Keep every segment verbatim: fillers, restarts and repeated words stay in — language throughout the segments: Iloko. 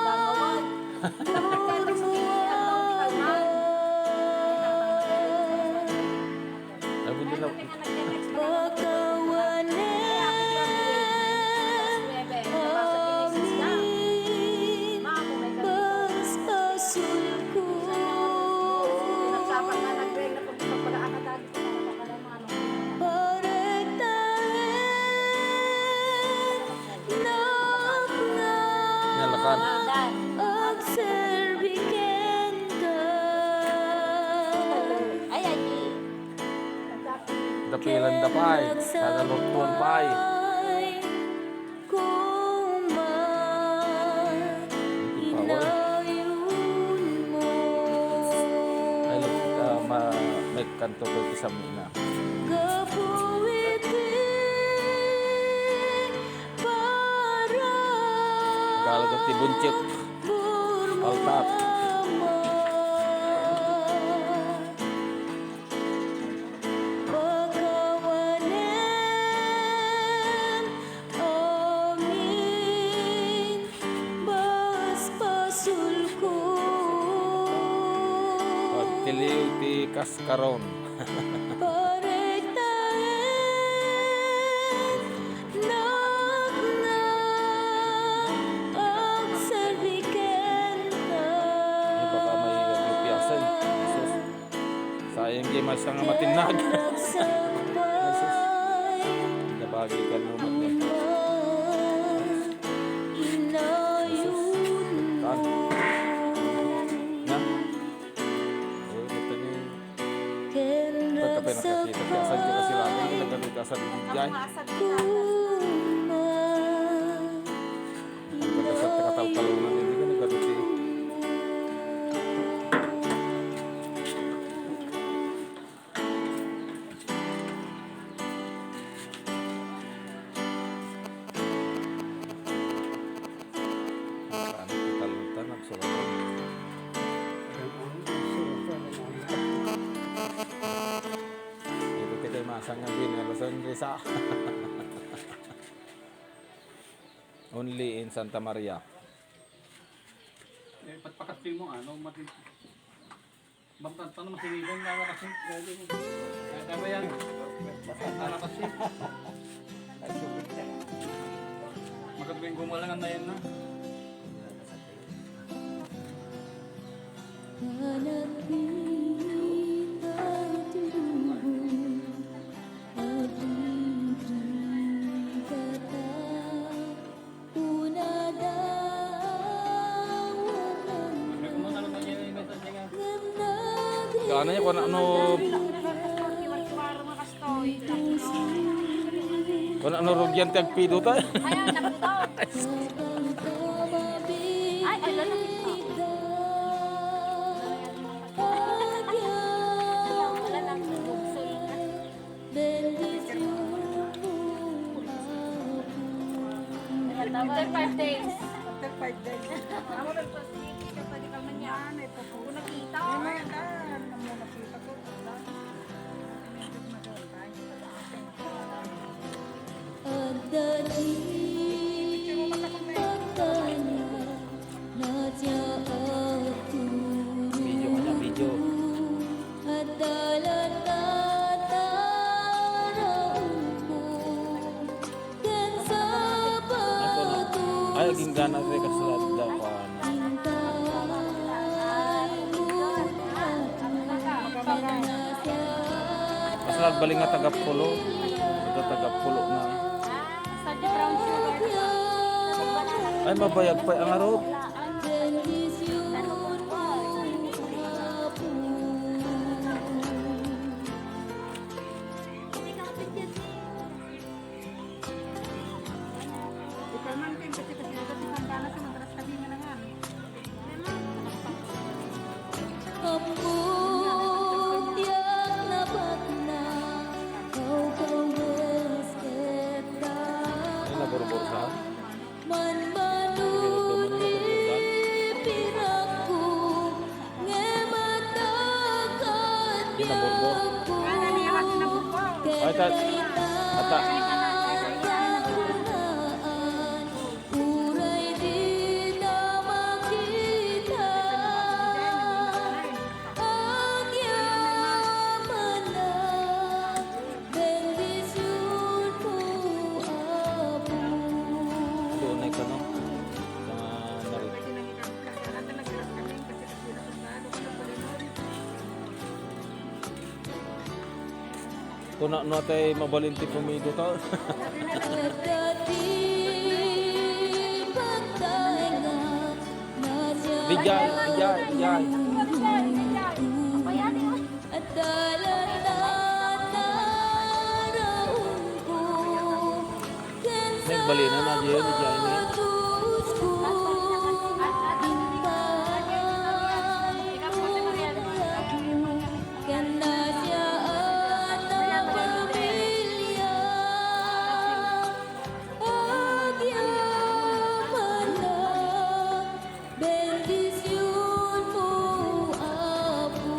Dangawan. Nagtext ni Antonio Calman. Sabi nila, Nalakan. Ay, ay. Dapilan da pay, sada lurton pay. Ay, ah, ma-, may kanto ko ti Samina. Gapu iti para Galga ti bunchik. Paltat. Pakawanen Liw ti kaskaron. Parektaen, nakna, agserbi kenka. Ay, baka may piyasan. Jesus. Sayang, di masang matinnag. Jesus. Nabagi ka naman eh. Jesus. Tan. Na? Ayun, ito ni. Pagka pinakakita, kaya saan ka kasi lagi, nagkakita sa bibigay. Ang pagkasat, nakataltalunan, hindi ka nagkakita. Saan kita luta nagsurat? Dito kita masang nga binero sa Enrisa. Only in Santa Maria. Eh, patpakastil mo, ano, mati-, Bangtan pa naman, sinigang na naman kasi. Kaya ba yan? Bangtan na kasi. Magandang gumalangan na yan na. Kaya na niya, kung ano, kung ano, rugyan ti agpido ta. Ay, ay, lalo. After five days. After five days. Amo lang to, sige, pwede ka man niya. Kung nakita. Ay, may ata, ano mo nakita ko, diba? Adda ti pagkana. Video ka na, video. Ay, agingga na ti kasla daw, kuan. Kasla agbalin nga taga Pulo. Ito taga Pulo na. Ay, mabayag pa ang arog. Ammok ti agnabatna, kawkawes ket daan. Ay, naburbur sa? Manmano ti pirakko, ngem adda kaniak. Ay, ta-, ata. Uray dita makita, agyamanak. Bendisyonmo, Apo. Doon ay kano? Mga narit. Kuna no atay mabalin ti pumido ta. Adda ti pagtaenga, Dijay, dijay, dijay. Adda la taraon ko. Nagbalina na diyan, ni Jaime. Bendisyonmo, Apo,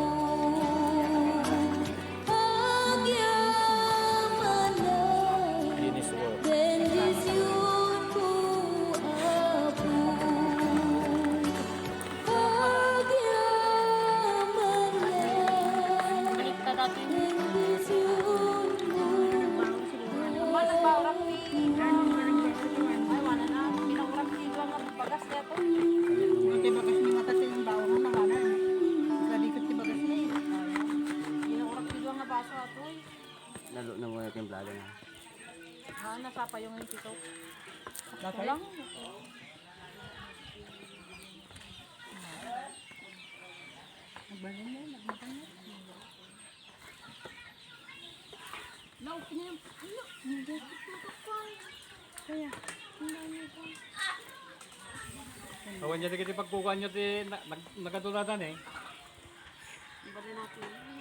agyamanak. Guinness World. Bendisyonmo, Ah, nasapa yung tito. Nasa lang? Nagbalon mo, nagmatang mo. Lauk niya. Ano? Hindi ko tutukan. Kaya, hindi niya pa. Awan niya dagiti pagkukuan niyo ti na-, nag-, nagadulatan eh. Bali natin.